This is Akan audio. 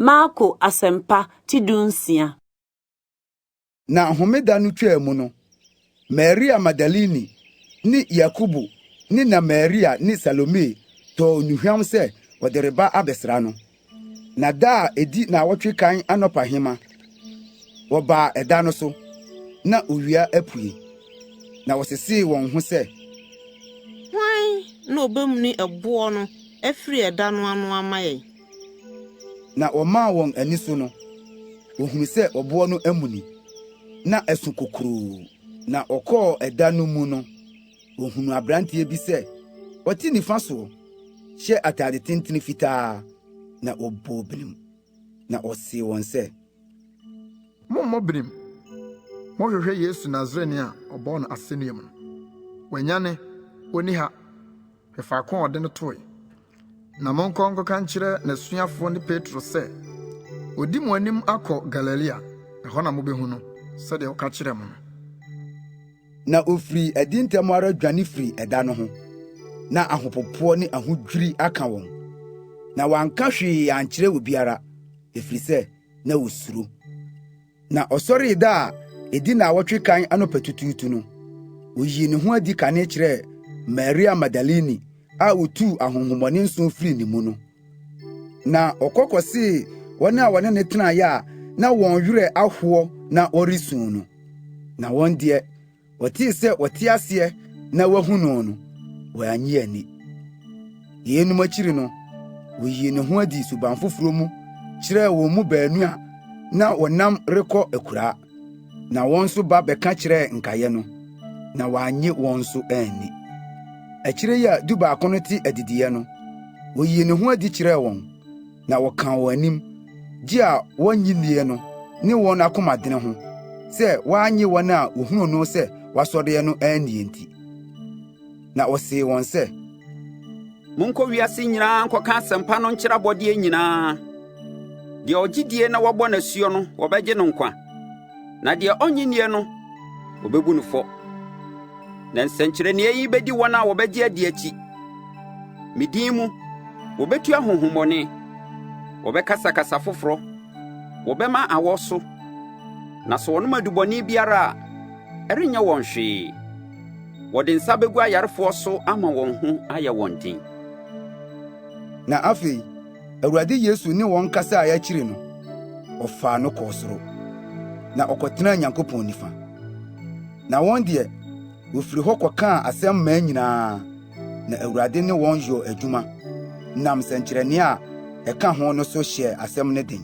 Marko Asɛmpa ti 16. Na homeda no twaa mu no, Maria Magdalene ne Yakobo ne na Maria ne Salome tɔɔ nnuhuam sɛ wɔde reba abɛsra no. Na da a edi nnaawɔtwe kan anɔpahema, wɔbaa ɛda no so, na owia apue. Na wɔsesee wɔn ho sɛ, Hwan na obemuni ɛboɔ no afiri ɛda no ano ama yɛn? Na wɔmaa wɔn ani so no, wɔhunuu sɛ ɔboɔ no amuni, na ɛso kokuroo. Na wɔkɔɔ ɛda no mu no, wɔhunuu aberanteɛ bi sɛ ɔte nifa soɔ, hyɛ atade tentene fitaa, na wɔbɔɔ binim. Na ɔsee wɔn sɛ, Mommɔ binim! Mohwehwɛ Yesu Nasareni a wɔbɔɔ no asennua mu no. Wanyane, onni ha. Hwɛ faako a wɔde no toe. Na monkɔ nkɔka nkyerɛ n'asuafoɔ ne Petro sɛ, odi mo anim akɔ Galilea, ɛhɔ na mubehu no, sɛdeɛ ɔka kyerɛɛ mo no. Na ofirii adi ntɛm ara dwane firii ɛda no ho, na ahopopoɔ ne ahodwiri aka wɔn. Na wɔanka hwee ankyerɛ obiara, ɛfiri sɛ na wosuro. Na ɔsɔree da a edi nnaawɔtwe kan anɔpatutuutu no, oyii ne ho adi kane kyerɛɛ Maria Magdalene a otuu ahonhommɔne nson firii ne mu no. Na ɔkɔ kɔsee wɔn a wɔne no tenaeɛ a na wɔn werɛ ahoɔ na wɔresu no. Na wɔn deɛ, wɔtee sɛ ɔte aseɛ na wɔahu no no, wɔannye anni. Yeinom akyiri no, oyii ne ho adi suban foforo mu kyerɛɛ wɔn mu baanu a na wɔnam rekɔ akuraa. Na wɔn nso ba bɛka kyerɛɛ nkaeɛ no, na wɔannye wɔn nso anni. Akyire yi a dubaako no te adidiiɛ no, oyii ne ho adi kyerɛɛ wɔn, na wɔkaa wɔn anim, gye a wɔnnye nnie no ne wɔn akomadene ho, sɛ wɔannye wɔn a wohunuu no sɛ wasɔre no annie nti. Na ɔsee wɔn sɛ, Monkɔ wiase nyinaa nkɔka asɛmpa no nkyerɛ abɔdeɛ nyinaa. Deɛ ɔgye die na wɔbɔ no asuo no, wɔbɛgye no nkwa, na deɛ ɔnnye nnie no, wɔbɛbu no fɔ. Na nsɛnkyerɛnneɛ yi bɛdi wɔn a wɔbɛgye adi akyi. Me din mu, wɔbɛtu ahonhommɔne, wɔbɛkasa kasa foforɔ, wɔbɛma awɔ so, na sɛ wɔnom adubɔne biara a, ɛrenyɛ wɔn hwee. Wɔde nsa bɛgu ayarefoɔ so ama wɔn ho ayɛ wɔn den. Na afei, Awurade Yesu ne wɔn kasae akyiri no, ɔfaa no kɔɔ soro, na ɔkɔtenaa Nyankopɔn nifa. Na wɔn deɛ, wofiri hɔ kɔkaa asɛm mmaa nyinaa, na Awurade ne wɔn yɔɔ adwuma, nam nsɛnkyerɛnne a ɛka ho no so hyɛɛ asɛm no den.